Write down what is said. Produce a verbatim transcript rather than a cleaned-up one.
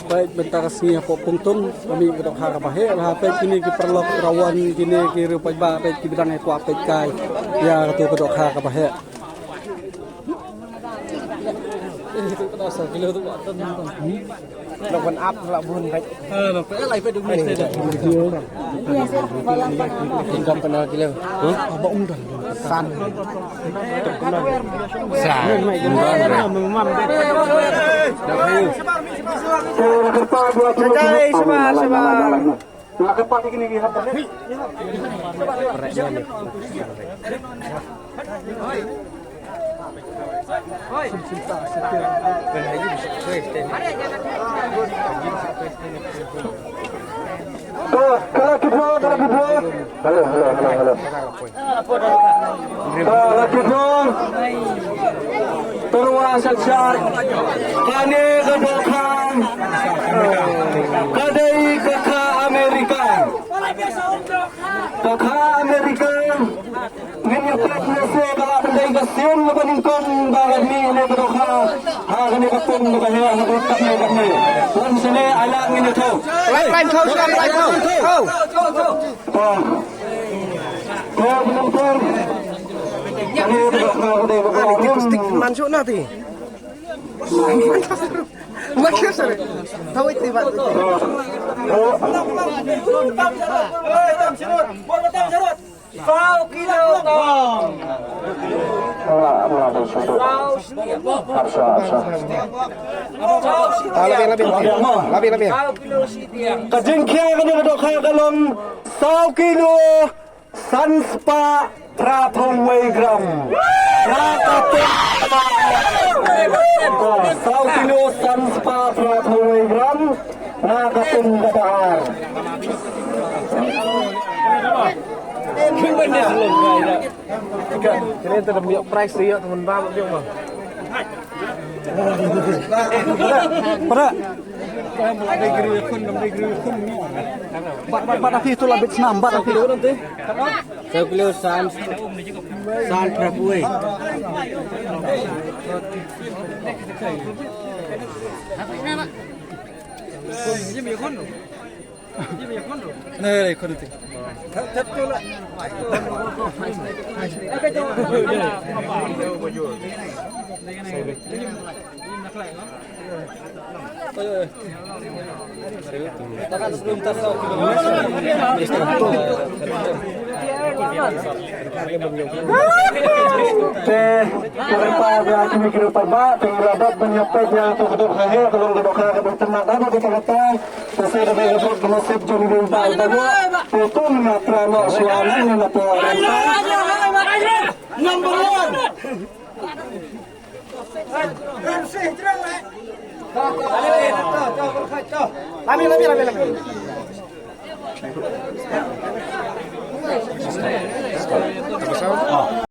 Peit mynta ka sngi hapoh Pongtung, ka mih ka dohkha kaba heh, la peit kine ki paralok rawan, kine ki riew paidbah, peit kiba dang ïa kwah peit kai ïa kato ka dohkha kaba heh. Lok ban ap, lok bun beit. Tinggal pernah kilo. Hah? San. San. Jai, sema, sema. Ka la ki draw, ka la ki draw. Hello, hello, hello, hello. Ka la ki draw. Tyrwa sha sha. Kane ka dohkha ka dei ka kha America. Ka kha America. Ngin ïa peit lehse ba la dei ka sien kaba nyngkong ba la mih ïa ka dohkha ha kane ka pung ba heh ha ka katne katne. Wan shane, ai lad ngin ïa thew. Lai pain thew, lai pain thew. Thew. To. To, bynta. Kane ka dohkha ka dei kaba. Stick man shuh na ti. Wan shuh sare. Tawit ti bat. To. Saw kilo tong. Saw sitiang. Saw sitiang. Labi, labi, labi. Labi, labi. Saw kilo sitiang. Ka jingkhia kane ka dohkha ka long saw kilo san spah phra phew wei gram. Na ka pung. Saw kilo san spah phra phew wei gram. Na ka pung kaba ar. Kine te da ïoh prize, ïoh teman ba ïoh ma. Para. Bat, bat, bat, api tu lah bit senam, bat, api. Saw kilo san, san phra phew wei. Nai, nai, khun ti. Te, ka rynta ba kine ki riew paidbah, te ngi la dep ban ïa peit ïa kato ka dohkha heh, ka long ka dohkha kaba itynnad da kata kata. Te sa kaba ïa peit ka nasib jong ngi ba ïa peit. Te to ngi na pra noh shuwa ngi na to. Number one. Lami, lami, lami, lami.